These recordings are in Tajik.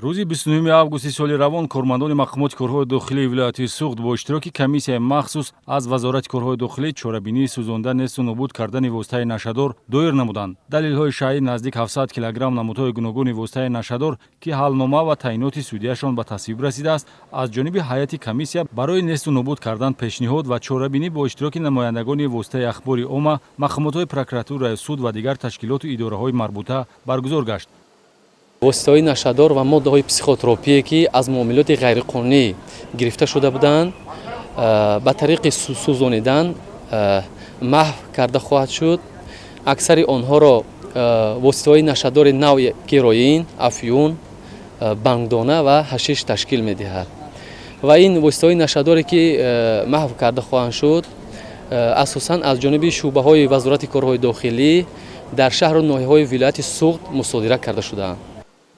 Рӯзи 29 августи соли равон кормандони мақомоти корҳои дохилии вилояти Суғд бо иштироки комиссияи махсус аз Вазорати корҳои дохилӣ чорабинии сӯзонда несту нобуд кардани воситаи нашъадор доир намуданд. Далелҳои шаъӣ наздик 700 килограмм намудҳои гуногуни воситаи нашъадор, ки ҳалнома ва таъиноти судияшон ба тасвиб расидааст, аз ҷониби ҳайати комиссия барои несту нобуд кардан пешниҳод ва чорабинӣ бо иштироки намояндагони воситаи ахбори омма, мақомотҳои прокуратураи суд ва дигар ташкилоту идораҳои марбута баргузор гашт. Воситаҳои нашъадор ва моддаҳои психотропие, ки аз муомилоти ғайриқонунӣ гирифта шуда буданд, ба тариқи сӯзонидан маҳв карда хоҳад шуд. Аксари онҳоро воситаҳои нашъадори навъи героин, афюн, бангдона ва ҳашиш ташкил медиҳад. Ва ин воситаҳои нашъадоре, ки маҳв карда хоҳанд шуд, асосан аз ҷониби шӯъбаҳои Вазорати корҳои дохилӣ дар шаҳру ноҳияҳои вилояти Суғд мусодира карда шудаанд.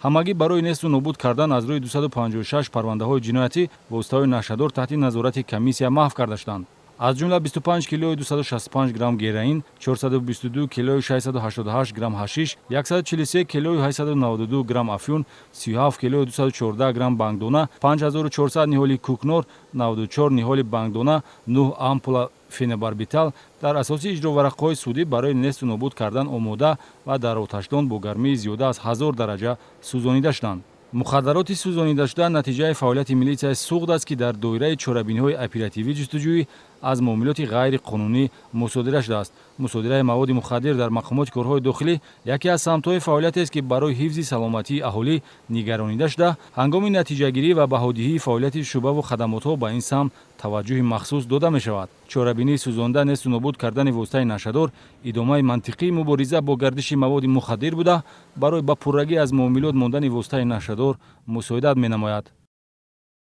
Ҳамагӣ барои несту нобуд кардан аз рӯи 256 парвандаҳои ҷиноятӣ воситаҳои нашъадор таҳти назорати комиссия маҳв карда шуданд. Аз ҷумла 25 килои 265 грамм героин, 422 килои 688 грамм ҳашиш, 143 килои 892 грамм афюн, 37 килои 214 грамм бангдона, 5400 ниҳоли кӯкнор, 94 ниҳоли бангдона, 9 ампула фенобарбитал дар асоси иҷроварақҳои судӣ барои несту нобуд кардан омода ва дар оташдон бо гармии зиёда аз 1000 дараҷа сӯзонида шуданд. Мухаддароти сӯзонидашуда натиҷаи фаъолияти милитсияи Суғд аст, ки дар доираи чорабиниҳои оперативӣ ҷустуҷӯӣ аз муомилоти ғайриқонунӣ мусодира шудааст. Мусодираи маводи мухаддир дар мақомоти корҳои дохилӣ яке аз самтҳои фаъолиятест, ки барои ҳифзи саломатии аҳолӣ нигаронида шуда, ҳангоми натиҷагирӣ ва баҳодиҳии фаъолияти шӯъбаву хадамотҳо ба ин самт таваҷҷӯҳи махсус дода мешавад. Чорабинии сӯзонда несту нобуд кардани воситаи нашъадор идомаи мантиқии мубориза бо гардиши маводи мухаддир буда, барои ба пуррагӣ аз муомилот мондани воситаи нашъадор мусоидат менамояд.